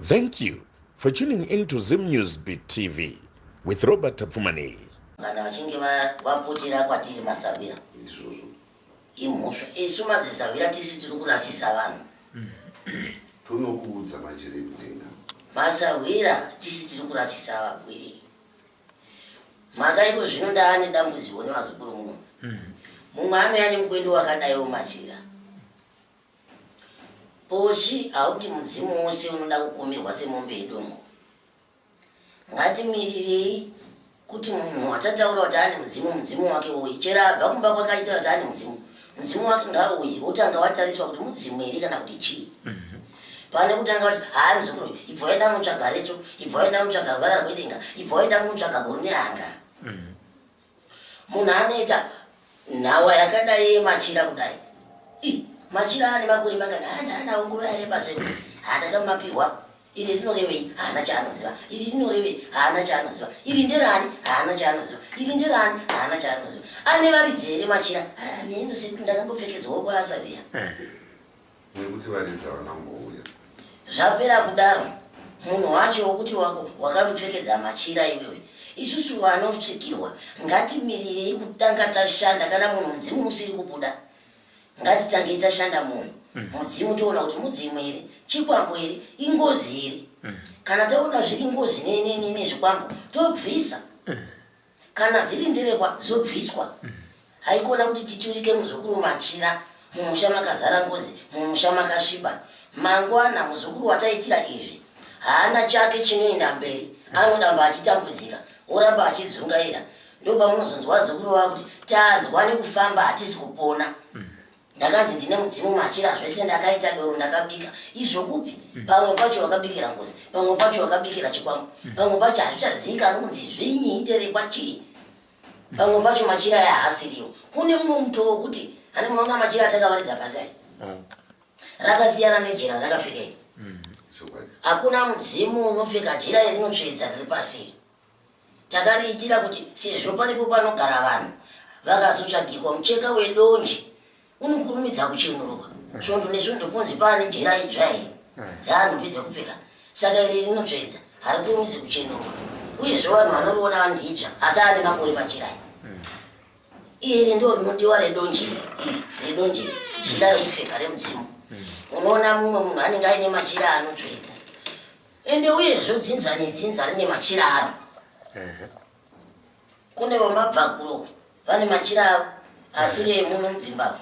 Thank you for tuning in to Zim News Beat TV with Robert Tapfumaneyi. Kana vachinge vapotera kwatiri masahwira Izvozvo. Imhosva isu madzisahwira tisi tiri kurasisa vanhu. Tonokuudza machiri ekutenga. Masahwira tisi tiri kurasisa vapwere. Mhaka iko zvino ndaane dambudziko nevazukuru muno. Mumwe anouya nemukwendo wakadaiwo machira. Poshi hauti mudzimu wose unoda kukumirwa semombe yedongo. Ngatimirirei kuti munhu watataura kuti ane mudzimu, mudzimu wake uyi. Chero abva kumba kwake achitaura kuti ane mudzimu, mudzimu wake ngauye wotanga watariswa kuti mudzimu here kana kuti chii. Pane kutanga kuti haa muzukuru ibva waenda unotsvaga retso, ibva waenda unotsvaga ruvara rwedenga, ibva waenda unotsvaga guru nehanga. Munhu anoita nhawa yakadai yemachira kudai. Ih, machira ane makore mangani? Haa ndaanawo nguva yareba sekuru. Haa ndakamapihwa. Iri rinorevei? Haana chaanoziva. Iri rinorevei? Haana chaanoziva. Iri nderani? Haana chaanoziva. Iri nderani? Haana chaanoziva. Ane varidzi here machira? Haa neno sekuru ndakangopfekedzwawo kwaAsavia. Nekuti varidzi havana kumbouya. Zvapera kudaro munhu wacho wokuti wako wakamupfekedza machira iwewe isusu vanosvikirwa ngatimirirei kutanga tashanda kana munhu mudzimu usiri kubuda ngatitangei tashanda munhu mudzimu toona kuti mudzimu here chikwambo here ingozi here kana taona zviri ngozi nezvikwambo tobvisa Kana dziri nderekwa dzobviswa. Haikona kuti titurike muzukuru machira mumusha makazara ngozi, mumusha makasviba. Mangwana muzukuru wataitira izvi haana chake chinoenda mberi, anoramba achitambudzika, oramba achidzungaira. Ndopamunozonzwa vazukuru vakuti tanzwa nekufamba hatisi kupona. Ndakanzi ndine mudzimu machira zvese ndakaita doro ndakabika izvo kupi pamwe pacho wakabikira ngozi pamwe pacho wakabikira chikwambo pamwe pacho hazvichazivikanwi kunzi zvinyi inderekwa chii pamwe pacho machira aya haasiriwo kune mumwe mutoo wekuti ane munoona machira atakavaridza pasi aya rakasiyana nejira rakapfeka iri Chokwadi. hakuna mudzimu unopfeka jira rinotsvedza riri pasi iri Takariitira kuti sezvo paripo panogara vanhu, vakazotsvagirwa mucheka wedonje unokurumidza kuchenuruka. Svondo nesvondo ponzi paane jira idzva here dzaanhumbi dzekupfeka. Saka iri rinotsvedza, harikurumidzi kuchenuruka. Uyezve vanhu vanoriona vanoti idzva asi ane makore machira aya. Iri ndo rinodiwa redonje iri, iri redonje iri, jira rekupfeka remudzimu. Unoona mumwe munhu anenge aine machira anotsvedza. Ende uyezve dzinza nedzinza rine machira aro. Kune vemabvakuro vane machira avo asiri emuno muZimbabwe.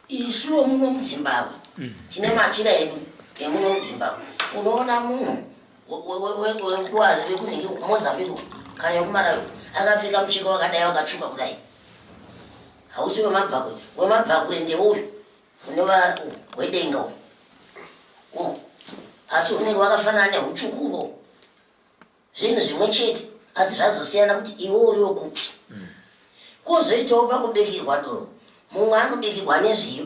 Isuwo muno muZimbabwe tine machira edu emuno muZimbabwe. Unoona munhu wekunhingi kuMozambique kana wekuMalawi akapfeka mucheka wakadai wakatsvuka kudai. Hausi wemabvakure, wemabvakure ndeuyu unova hwedenga uhu uhu asi unenge wakafanana nehutsvuku uhwo zvinhu zvimwe chete asi zvazosiyana kuti iwe uri wekupi kwozoitawo pakubikirwa doro mumwe anobikirwa nezviyo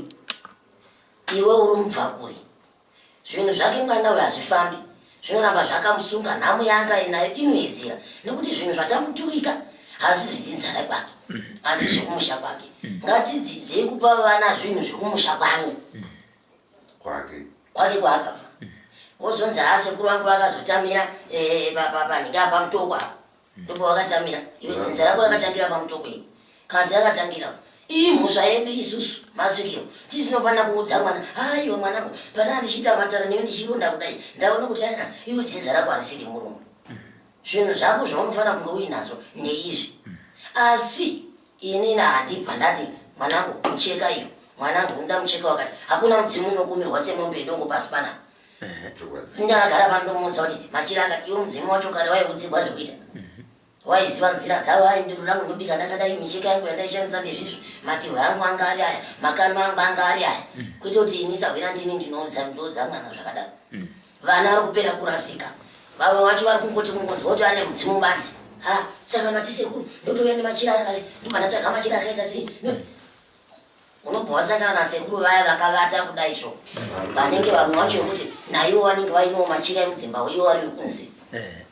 iwe uri mubvakure Zvinhu zvake mwana uyu hazvifambi, zvinoramba zvakamusunga. Nhamo yaanga ainayo inoyedzera nekuti zvinhu zvatamuturika hasi zvedzinza rekwake asi zvekumusha kwake. Ngatidzidzei kupa vana zvinhu zvekumusha kwavo Kwake. Kwake kwaakabva. Wozonzi haa sekuru vangu vakazotamira eh, panhingi apa pamutoko apa ndipo vakatamira. Iwe dzinza rako rakatangira pamutoko iyi kana kuti rakatangira iyi mhosva yedu isusu masvikiro tisinofanira kuudza mwana aiwa mwanangu pana ndichiita matara newe ndichironda kudai ndaona kuti aa iwe dzinza rako harisiri muno zvinhu zvako zvaunofanira kunge uinazvo ndeizvi asi inini handibva ndati mwanangu mucheka iyo mwanangu unoda mucheka wakati hakuna mudzimu unokumirwa semombe yedongo pasi panapa Ndakagara pano ndomuudza kuti machira akati iwe mudzimu wacho kare waiudzirwa zvekuita. Waiziva nzira dzavo ai nduru rangu ndobika ndakadai micheka yangu yandaishandisa ndezvizvi matihwe angu anga ari aya makano angu anga ari aya kwete kuti ini sahwira ndini ndinoudza ndoudza mwana zvakadaro. Vana vari kupera kurasika. Vamwe vacho vari kungoti kungonzwa kuti ane mudzimu badzi. Ha saka mati sekuru ndotouya nemachira akadai ndobva ndatsvaga machira akaita sei. Unobva wasangana nasekuru vaya vakavata kudai so vanenge vamwe vacho vekuti naivo vanenge vainewo machira emudzimba ivo vari kunze.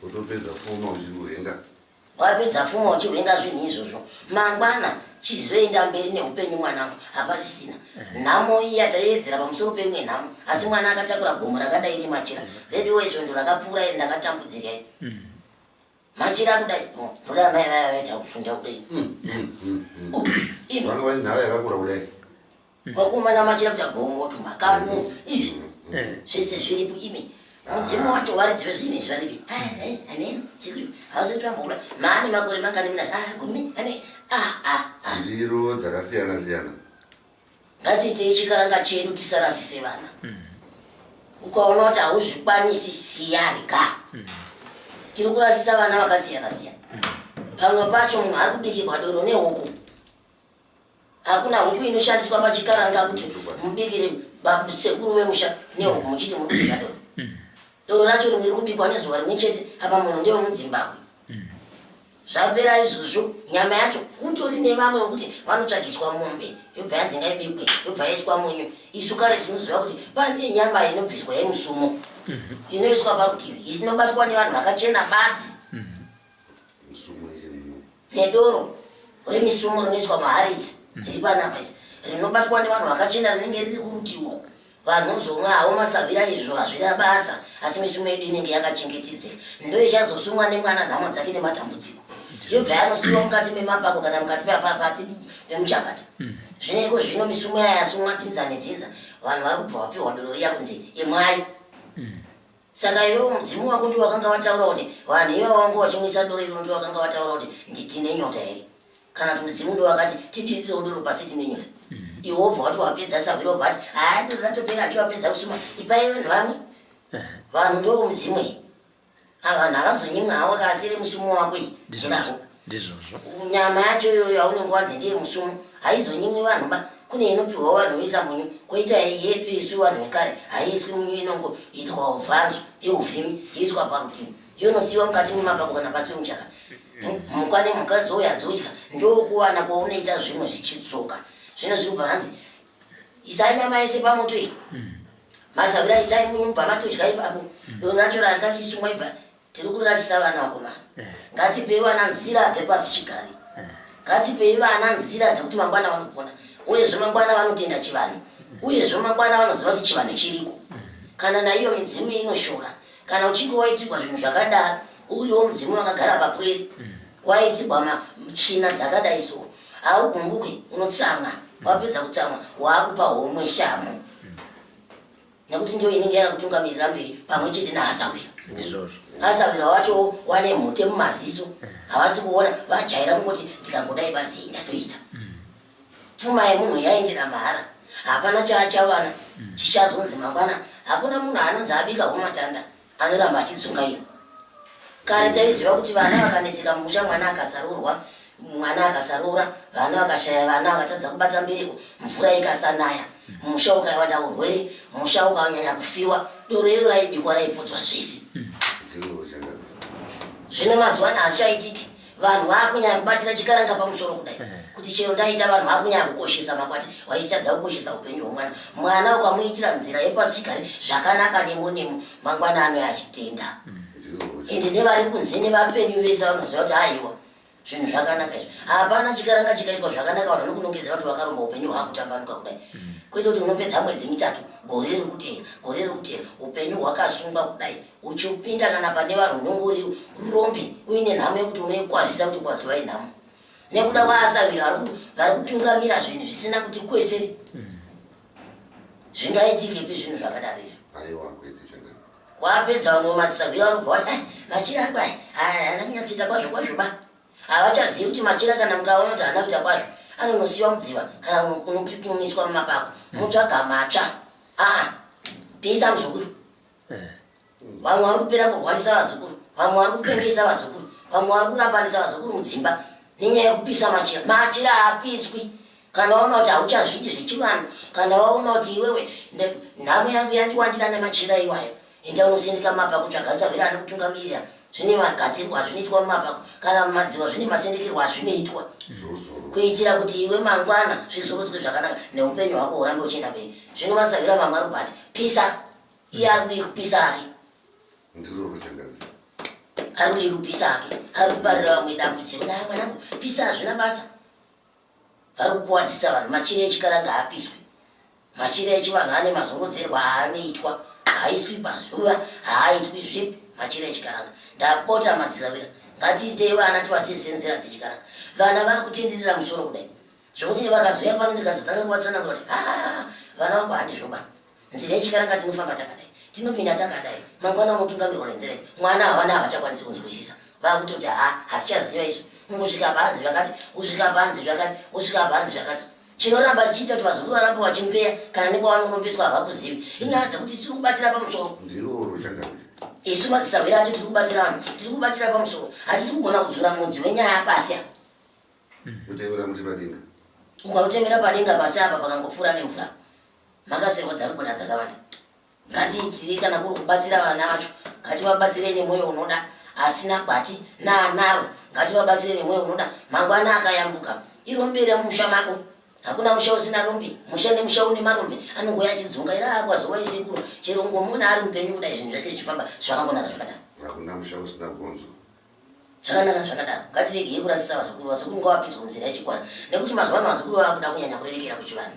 Utopedza pfuma uchihwenga. Wapedza pfuma uchihwenga zvinhu izvozvo. Mangwana Chizoenda mberi neupenyu mwanangu, hapasisina. Nhamo iya taiedzera pamusoro peimwe nhamo, asi mwana akatakura gomo rakadai remachira. Veduwe svondo rakapfuura iri ndakatambudzika iri. Machira kudai, ndoda amai vaya vaita kusunda kudai. Oh, imi. Vanga vane nhava yakakura kudai. Vakomana machira kuita gomo tumakano izvi zvese zviripo imi. Mudzimu wacho varidzi vezvinhu izvi varipi? Ane sekuru havasati vambobuda. Maane makore mangani muna ah gumi ane ah ah ah. Ndiro dzakasiyana siyana. Ngatiitei chikaranga chedu tisarasise vana. Ukaona kuti hauzvikwanisi siya rega. Tiri kurasisa vana vakasiyana siyana. Pamwe pacho munhu ari kubikirwa doro nehuku. Hakuna huku inoshandiswa pachikaranga kuti mubikire sekuru vemusha nehuku muchiti muri kubika doro. Doro racho rimwe riri kubikwa nezuva rimwe chete apa munhu ndewemuZimbabwe. Zvapera izvozvo nyama yacho kutori nevamwe vekuti vanotsvagiswa mombe yobva yanzi ngaibikwe yobva yaiswa munyu. Isu kare tinoziva kuti pane nyama inobviswa yemusumo inoiswa parutivi isinobatwa nevanhu vakachena badzi. Nedoro remisumo rinoiswa mahari idzi dziri panapa idzi rinobatwa nevanhu vakachena rinenge riri kurutivi uko. Vanhu vozomwa havo masahwira izvo hazvina basa asi misumo yedu inenge yakachengetedzeka ndoichazosumwa nemwana nhamo dzake nematambudziko yobva yanosiwa mukati memapako kana mukati pati pemuchakata. Zvino iko zvino misumo yaya yasumwa dzinza nedzinza vanhu vari kubva vapiwa doro riya kunzi imwai. Saka iwewe mudzimu wako ndiwo wakanga wataura kuti vanhu ivavo vanga vachimwisa doro iroro ndiwo wakanga wataura kuti nditine nyota here? Kana kuti mudzimu ndiwo wakati tidirirewo doro pasi tine nyota? Iwe wobva wati wapedza sahwira wobva wati haa doro ratopera handiwapedza kusuma ipai vanhu vamwe. Vanhu ndiwo mudzimu iyi. Ava vanhu havazonyimwa havo akasere musumo wako iyi. Ndinazvo. Ndizvozvo. Nyama yacho iyoyo yaunenge wanzi ndiye musumo haizonyimwi vanhu ba. Kune inopiwa vanhu voisa munyu koita yedu isu vanhu vekare haiiswi munyu inongoiswa uvhanzwa yeuvhimi yoiswa parutivi yonosiiwa mukati memapako kana pasi pemuchaka. Mhuka nemhuka dzouya dzodya ndokuwana kwaunoita zvimwe zvichidzoka. Zvino zviri kubva hanzi isai nyama yese pamoto iyi. Masahwira isai munyu mubva matodya ipapo. Doro racho ranga richisungwa ibva tiri kurasisa vana vakomana. Ngatipei vana nzira dzepasi chigare. Ngatipei vana nzira dzekuti mangwana vanopona. Uyezve mangwana vanotenda chivanhu. Uyezve mangwana vanoziva kuti chivanhu chiriko. Kana naiyo midzimu inoshora. Kana uchinge waitirwa zvinhu zvakadaro uriwo mudzimu wakagara papwere waitirwa matsvina dzakadai so haugumbuke unotsamwa. Wapedza kutsamwa waakupa homwe shamhu. Nekuti ndiyo inenge yakakutungamirira mberi pamwe chete naAsawira. Ndizvozvo. Asawira wacho wane mhute mumaziso havasi kuona vajaira kungoti ndikangodai badzi ndatoita. Pfuma yemunhu yaendera mahara hapana chaachawana chichazonzi mangwana. Hakuna munhu anonzi abika humatanda anoramba achidzungaira. Kare taiziva kuti vana vakanetseka mumusha mwana akasaroorwa mwana akasaroora vana vakashaya vana vakatadza kubata mbereko mvura ikasanaya musha ukawanda urwere musha ukanyanya kufiwa doro iro raibikwa raipudzwa zvese. Zvino mazuva ano hazvichaitiki. Vanhu vakunyanya kubatira chikaranga pamusoro kudai kuti chero ndaita vanhu vakunyanya kukoshesa makwati vachitadza kukoshesa upenyu hwemwana. Mwana ukamuitira nzira yepasichigare zvakanaka nemo nemo mangwana anouya achitenda. Ende nevari kunze nevapenyu vese vanoziva kuti aiwa zvinhu zvakanaka izvi. Hapana chikaranga chikaitwa zvakanaka vanhu vanokunongedzera kuti vakaromba upenyu hwakutambanuka kudai. Kwete kuti unopedza mwedzi mitatu gore riri kuteera gore riri kuteera upenyu hwakasungwa kudai. Uchipinda kana pane vanhu unenge uri rombe uine nhamo yekuti unoikwazisa kuti kwaziwai nhamo nekuda kwaasavira vari kutungamira zvinhu zvisina kuti kweseri. Zvingaitikepi zvinhu zvakadaro izvo? Aiwa kwete changana. Wapedza vamwe madzisahwira vari kubva vati machira angu aya haana kunyatsoita kwazvo kwazvo ba. Havachazivi kuti machira kana mukaona kuti haana kuita kwazvo anonosiiwa mudziva kana kunomiswa mumapako motsvaga matsva. Aa pisa muzukuru. Vamwe vari kupera kurwarisa vazukuru, vamwe vari kupengesa vazukuru, vamwe vari kurambanisa vazukuru mudzimba nenyaya yekupisa machira. Machira haapiswi. Kana waona kuti hauchazvidi zvechivanhu, kana waona kuti iwewe nhamo yangu yandiwandira nemachira iwayo, enda unosendeka mumapako, tsvaga sahwira anokutungamirira. Zvine magadzirwo azvinoitwa mumapako kana mumadziwa, zvine masendekerwo azvinoitwa kuitira kuti iwe mangwana zvizorodzwe zvakanaka neupenyu hwako hurambe uchienda mberi. Zvino masahwira mamwe ari kubva ati pisa, iye ari kudii kupisa hake? Ari kudii kupisa hake? Ari kuparira vamwe dambudziko. Dai mwanangu, pisa hazvina basa. Vari kukuwadzisa vanhu. Machira echikaranga haapiswe. Machira echivanhu ane mazorodzerwa aanoitwa, haaiswi pazuva, haaitwi zvipi machira echikaranga. Ndapota madzisawira, ngatiitei vana tivadzidzise nzira dzechikaranga. Vana vakutenderera musoro kudai zvekuti vakazouya pano ndikazotanga kuvatsanangura kuti haa vana vangu handizvo ba nzira yechikaranga tinofamba takadai tinopinda takadai mangwana unotungamirwa nenzira idzi mwana havana havachakwanisi kunzwisisa vakutoti ha hatichaziva izvo ungosvika panzi zvakati usvika panzi zvakati usvika panzi zvakati Chinoramba chichiita kuti vazukuru varambe vachimbeya kana nekwavanorombeswa havakuzivi inyaya dzekuti tiri kubatira pamusoro. Ndiroro changamire. Isu madzisahwira acho tiri kubatsira vanhu, tiri kubatira pamusoro. Hatisi kugona kudzura mudzi wenyaya pasi apa. Kutemera muti padenga. Ukautemera padenga pasi apa pakangopfuura nemvura. Makaserwa dzarubona dzakawanda. Ngatiitire kana kuri kubatsira vana vacho ngativabatsire nemwoyo unoda asina gwati naanaro ngativabatsire nemwoyo unoda mangwana akayambuka irombe remusha mako hakuna musha usina rombe musha nemusha une marombe anongouya achidzungaira akwazowa isekuru chero ungomuona ari mupenyu kudai zvinhu zvake zvichifamba zvakangonaka zvakadaro hakuna musha usina gonzo Zvakanaka zvakadaro, ngatiregei kurasisa vazukuru. Vazukuru ngavapinzwe munzira yechigwara nekuti mazuva ano vazukuru vakuda kunyanya kurerekera kuchivanhu.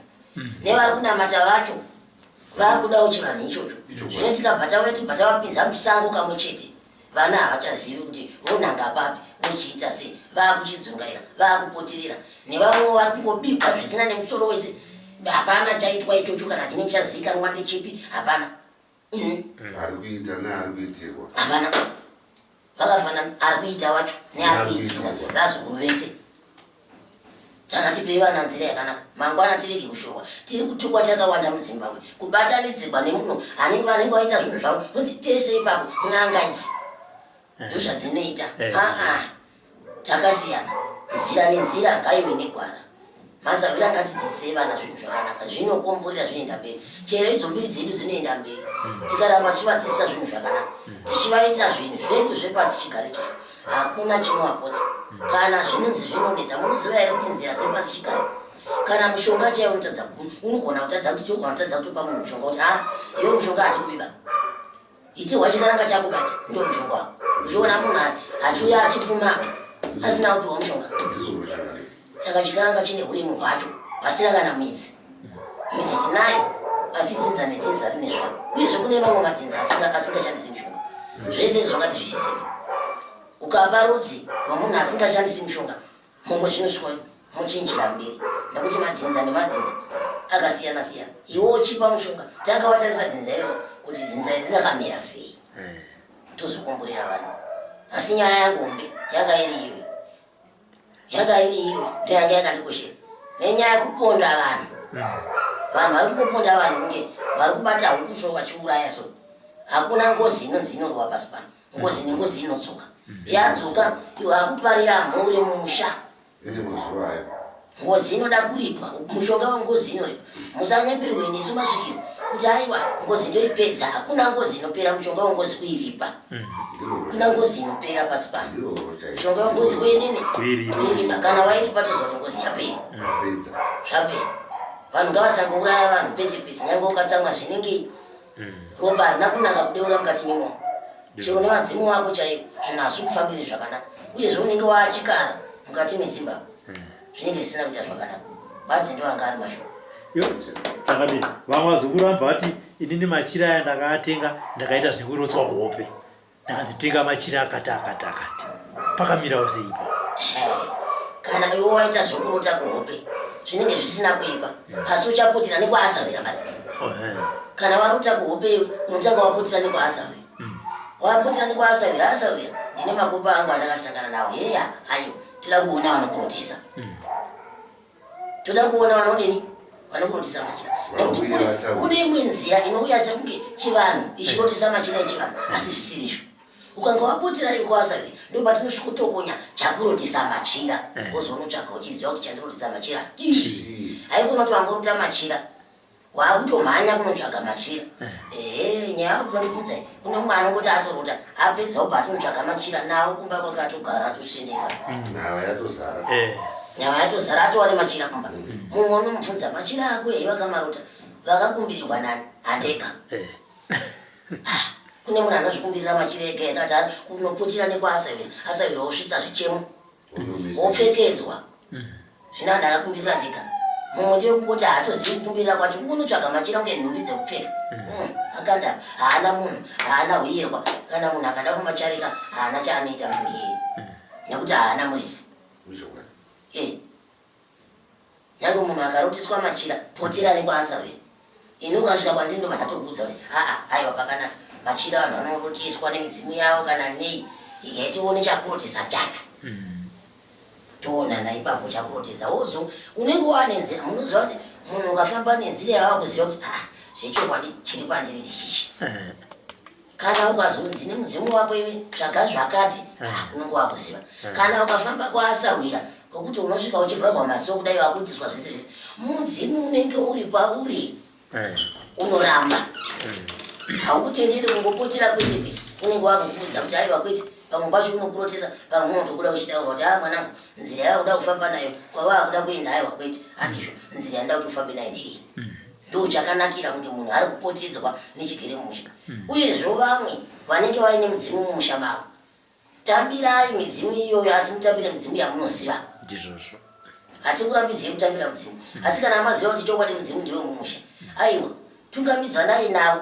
Nevari kunamata vacho vakudawo chivanhu ichocho. Zvino tikabva tauya tobva tavapinza musango kamwe chete, vana havachazivi kuti vonanga papi, vochiita sei, vakuchidzungaira, vakupoterera. Nevamwewo vari kungobikwa zvisina nemusoro wese. Hapana chaitwa ichocho kana chinenge chazivikanwa ndechipi, hapana. Ari kuita neari kuitirwa hapana vakafanana ari kuita wacho neari kuitirwa vazukuru vese saka tipei vana nzira yakanaka mangwana tirege kushorwa tiri kutukwa takawanda muzimbabwe kubatanidzirwa nemunhu anenge vanenge vaita zvinhu zvavo nonzi tese ipapo n'anga idzi ndozvadzinoita eh. aa Takasiyana nzira nenzira ngaive negwara. Masahwira ngatidzidzisei vana zvinhu zvakanaka zvinokomborera zvinoenda mberi. Chero idzo mbiri dzedu dzinoenda mberi. Tikaramba tichivadzidzisa zvinhu zvakanaka, tichivaitira zvinhu zvedu zvepasi chigare chaipo, hakuna chinovapotsa. Kana zvinonzi zvinonetsa, munoziva here kuti nzira dzepasi chigare kana mushonga chaiwo unotadza unogona kutadza kuti tinogona kutadza kutopa munhu mushonga kuti ha iwe mushonga hatikubiba Itirwa chikaranga chako badzi ndo mushonga wako. Uchiona munhu achiuya achipfuma apa asina kupiwa mushonga. Saka chikaranga chine huremu hwacho pasina kana midzi. Midzi tinayo asi dzinza nedzinza rine zvaro. Uyezve kune mamwe madzinza asingashandisi mushonga. Zvese izvo ngatizviise. Ukapa rudzi rwemunhu asingashandisi mushonga mumwe zvinosvika muchinjira mberi nekuti madzinza nemadzinza akasiyana siyana iwe uchipa mushonga tanga watarisa dzinza iro kuti dzinza iri rakamira sei eh. tozokumburira vanhu asi nyaya yangu hombe yanga iri iwe yanga iri iwe ndoyanga yakandikoshera nenyaya yekuponda vanhu hmm. vanhu vari kungoponda vanhu kunge vari kubata huku so vachiuraya so hakuna ngozi inonzi inorwa pasi pano ngozi nengozi inodzoka yadzoka iwe akuparira mhuri musha ngozi inoda kuripwa mushonga wengozi inoripwa musanyepirwe nesu masvikiro kuti aiwa ngozi ndoipedza hakuna ngozi inopera mushonga wengozi kuiripa kuna ngozi inopera pasi pano mushonga wengozi kuinini kuiripa kana wairipa toziva kuti ngozi yapera zvapera vanhu ngavasangouraya vanhu pese pese nyange ukatsamwa zvinengei Ropa harina kunaka kudeura mukati memoyo. Chero nevadzimu wako chaivo zvinhu hazvi kufambiri zvakanaka. Uyezve unenge waachikara mukati medzimba. Zvinenge zvisina kuita zvakanaka. Badzi ndiwo anga ari mashoko. Chakadii? Vamwe vazukuru vabva vati inini machira aya ndakaatenga ndakaita zvekurotswa kuhope. Ndakanzi tenga machira akati akati akati. Pakamirawo sei ipapo? Kana iwe waita zvekurota kuhope zvinenge zvisina kuipa asi uchaputira nekwaasavira basi. Oh, eh. Kana warota kuhope iwe unotanga waputira nekwaasavira. Waputira nekwaasavira asavira ndine makupa angu andakasangana nawo heya ayo toda kuona vanokurotesa. Toda kuona vanodini vanokurotesa machira nekuti kune imwe nzira inouya sekunge chivanhu ichirotesa machira echivanhu asi zvisiri izvo ukanga wapotera iri kwawasavi ndopatinosvikotokonya chakurotesa machira eh. wozonotsvaga uchiziva kuti chandirotesa machira haikona kuti wangorota machira Wakutomhanya kunotsvaga machira. Ehe, nyaya yakutondibvunza iyi. Kune mumwe anongoti atorota, apedza obva atonotsvaga machira nawo kumba kwake atogara atosendeka. Nhava yatozara. Eh. Nyama yatozara atova nemachira kumba. Mumwe unomubvunza machira ako here vakamarota? Vakakumbirirwa nani? Handega. Eh. Kune munhu anozvikumbirira machira ega ega ati ari kunoputira nekwaasavira. Asavira osvitsa zvichemo. Wopfekedzwa. Zvino ndakakumbirira ndega. Mumwe ndiye kungoti haatozivi kukumbirira kwacho, kungonotsvaga machira kunge nhumbi dzekupfeka. Akanda haana munhu, haana huyerwa. Kana munhu akada kumacharika haana chaanoita munhu iyeye, nekuti haana muridzi. Ichokwadi. Nyange munhu akarotiswa machira, potera nekwaasaveri. Ini ukasvika kwandiri ndobva ndatokuudza kuti aa, aiwa, pakanaka. Machira vanhu vanorotiswa nemidzimu yavo kana nei, ikai tione chakurotesa chacho. Toonana ipapo chakurotesa wozo unenge wane nzira. Munoziva kuti munhu ukafamba nenzira yava kuziva kuti aa, zvechokwadi chiri kwandiri ndichichi. Kana ukazonzi nemudzimu wako iwe tsvaga zvakati, unenge wakuziva. Kana ukafamba kwaasahwira kwekuti unosvika uchivharwa maziso kudai, wakuitiswa zvese zvese, mudzimu unenge uri pauri unoramba, haukutenderi kungopotera kwese kwese. Unenge wakukuudza kuti aiwa kwete. Pamwe pacho unokurotesa, pamwe unotobuda uchitaura kuti a, mwanangu, nzira yakuda kufamba nayo kwavakuda kuenda, aiwa kwete, handizvo, nzira yanida kuti ufambe nayo ndeiyi. Ndo chakanakira kunge munhu ari kupotedzwa nechigere mumusha. Uyezvo vamwe vanenge vaine mudzimu mumusha mavo, tambirai midzimu iyoyo, asi mutambire midzimu yamunoziva. Ndizvozvo. Hatikurambidzei kutambira mudzimu, asi kana maziva kuti chokwadi mudzimu ndiwe mumusha, aiwa, tungamizanai navo.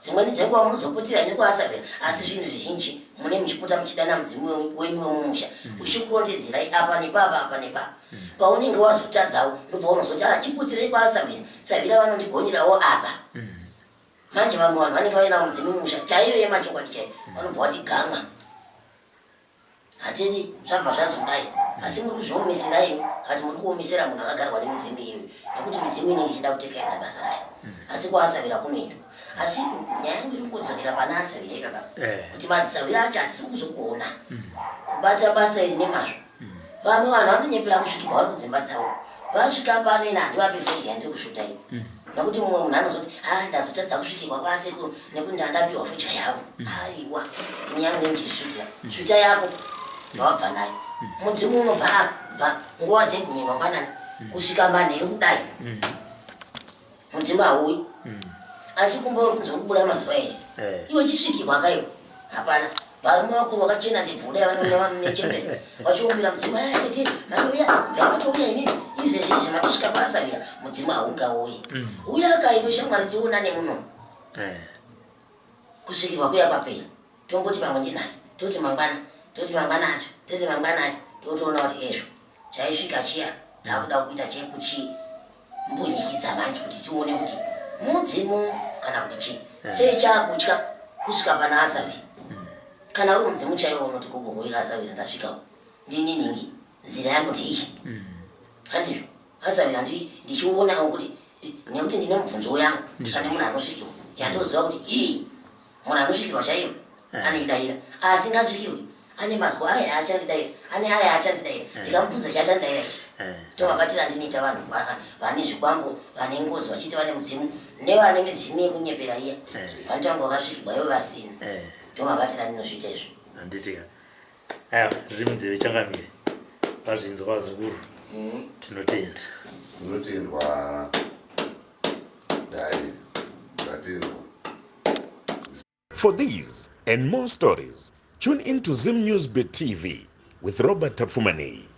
Dzimweni dzenguva munozopotera nekwaasavera, asi zvinhu zvizhinji mune muchipota muchidana mudzimu wenyu wemumusha, uchikurondedzerai apa nepapa, apa nepapa. Paunenge wazotadzawo ndopaunozoti a, chipoterei kwaasavira, savira vanondigonerawo apa. Manje vamwe vanhu vanenge vainawo mudzimu mumusha chaiyo yemachokwadi chaiyo, vanobva vati gamwa, hatidi, zvabva zvazodai. Asi muri kuzviomeserai imi, kati muri kuomesera munhu akagarwa nemidzimu iyoyo, nekuti midzimu inenge ichida kutekaidza basa rayo. Asi kwaasavira kunoendwa. Asi nyaya yangu iri kungodzokera pana asavira ipapa, kuti madzisavira acho hatisi kuzogona kubata basa iri nemazvo. Vamwe vanhu vanonyepera kusvikirwa vari kudzimba dzavo, vasvika pano ina handivape fodya yandiri kusvuta iyi, nekuti mumwe munhu anozoti a, ndazotadza kusvikirwa kwasekuru nekuti ndandapiwa fodya yavo. Aiwa, ini yangu ndichisvutira svuta yako ndawabva nayo. Mudzimu unobva abva nguva dzegumi mangwanani kusvika manheru kudai, mudzimu hauyi. Asi kumba uri kunzi uri kubuda mazuva ese, iwe chisvikirwa kaiwe hapana. Varume vakuru vakachena ndebvu kudai vanechembere vachiumbira mudzimu, "Ah, tete matouya, bvai matouya imimi izvezvi izvi matosvika paasavira." Mudzimu haungauyi. Uya kaiwe shamwari, tionane muno. Kusvikirwa kuya kwapera, tomboti pamwe ndinhasi, toti mangwana, toti mangwana acho, toti mangwana acho, totoona kuti ezvo chaisvika chiya takuda kuita chekuchimbunyikidza manje kuti tione kuti mudzimu kana kuti chii. Sei chaakutya kusvika pana asavira? Kana uri mudzimu chaiwo unoti gogogoika asavira, ndasvikawo, ndini ningi, nzira yangu ndeiyi. Handizvo asavira, ndichionawo kuti nekuti ndine mubvunzo yangu. Pane munhu anosvikirwa yatoziva kuti ii munhu anosvikirwa chaiwo anoidaira, asi ngasvikirwe ane mazwi aya achandidaira, ane aya achandidaira, ndikamubvunza chaachandidaira ichi. Ndomabatira andinoita vanhu vane zvikwambo, vane ngozi, vachiita vane mudzimu, nevane midzimu yekunyepera iya, vanoita vange vakasvikirwa ivo vasina. Ndomabatira andinozviita izvo. Handitika, aiwa, zviri munzeve changamire, vazvinzwa vazukuru. Tinotenda. Unotendwa dai ndatendwa. For these and more stories, tune in to Zim News Bit TV with Robert Tafumani.